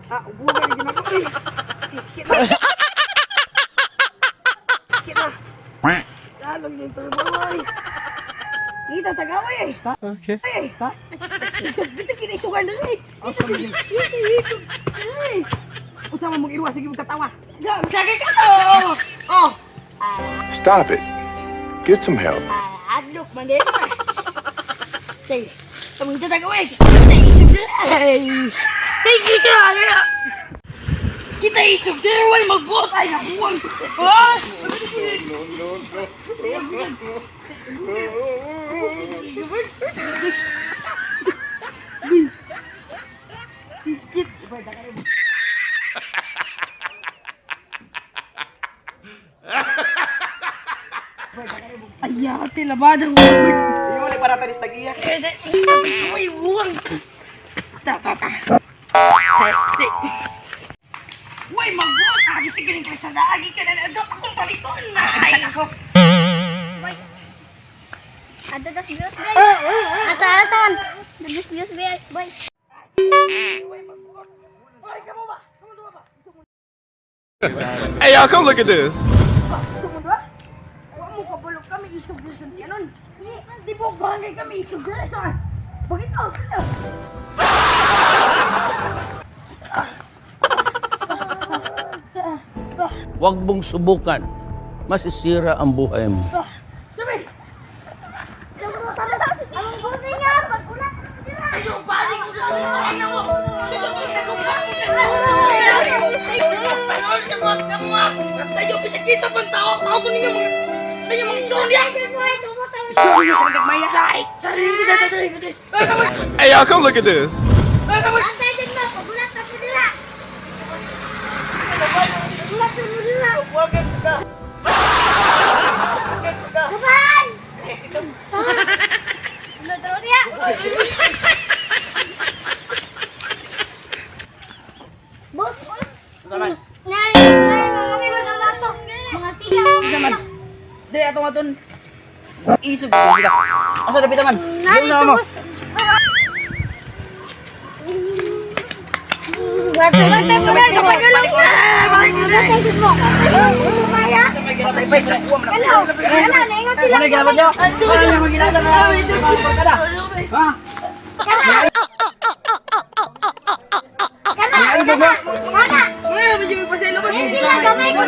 Ah, buwag na ginagawa eh. Sikit na. Sikit na. Lalong yung turbo eh. Kita tagaway eh. Okay. Eh. Ha? Isog dito kinisugan na eh. Isog dito isog. Eh. Usa man mong iruwa sige mong tatawa. Ya, sagay ka to. Oh. Stop it. Get some help. Ah, adlok man din. Tay, tamang tatagaway. Tay, isog na. Ay. Tay, kita ano. Kita isog diri way magbuot ay nabuwang. Ah! No, no, no. Ay, ate, labada ko. Iyo ni para tanis tagiya. Uy, buwang. Ta, ta, ta. Uy, magbuot. Agi sa galing kalsada. Agi ka na na. Akong paliton na. Ay, ako. Ada tas bios bay. Asa asan? Bios bios bay. Bay. Ay, kamo ba? Kamo duha ba? Hey, y'all, come look at this. Gusto mo duha? Wa mo kabulok kami isog sa tiyanon. Di po barangay kami isog sa. Bakit ako sila? Huwag mong subukan. Masisira ang buhay mo. Sabi! Ang buti nga pag ulat dira. Hey, y'all, come look at this. Antay din mo pag ulat sa dira. Ulat sa dira. Kapan? Ulat dira. Boss. Usa man. Nay, nay, mga mga bato. Mga siga. Isa man. Di atong aton. Isog sila. Asa dapit man? Nay, Di na mo. boss. Bate, bate, bate, bate, bate, bate. Patay sa kuwa man. Hello, hello, naingon sila. Ano ginawa niyo? Ano ginawa niyo? Ha? Kana, kana, kana. Yan sila, gamay ko.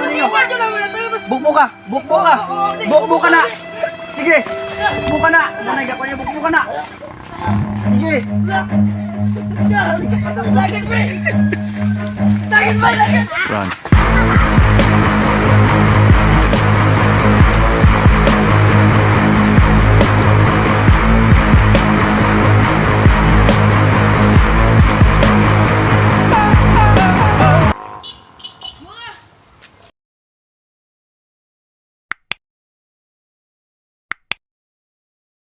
Bukbo ka, bukbo ka. Bukbo ka na. Sige. Bukbo ka na. Nanay ka niya, bukbo ka na. Sige. Run.